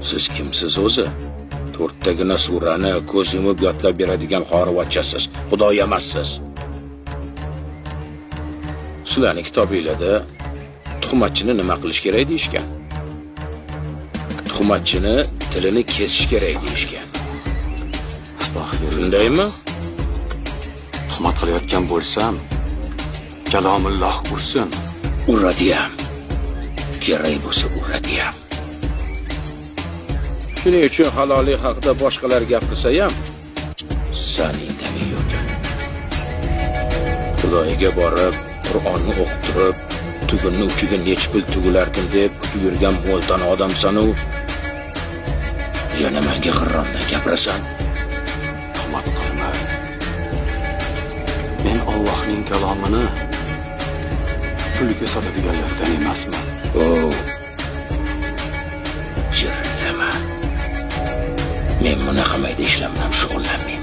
Siz kimsiz o'zi? To'rttagina surani ko'z yumib yodlab beradigan xorivachasiz, Xudo emassiz. Sizlarning kitobingizda tuhmatchini nima qilish kerak deyishgan. Tuhmatchini tilini kesish kerak deyishgan. Astag'firullah. Shundaymi? Tuhmat qilayotgan bo'lsam, kalomulloh ursin. Uradi ham. Kerak bo'lsa uradi ham. Shuning uchun halollik haqida boshqalar gapirsa ham san indamay yurgin. Xudoyiga borib, Qur'onni o'qib turib, tugunni uchiga necha pul tugularkin deb kutib yurgan mo'lton odamsan-u. Yana menga g'irromdan gapirasan. Tuhmat qilma. Men Allohning kalomini pulga sotadiganlardan emasman. O, jirillama. Men bunaqa mayda ishlar bilan shug'ullanmayman.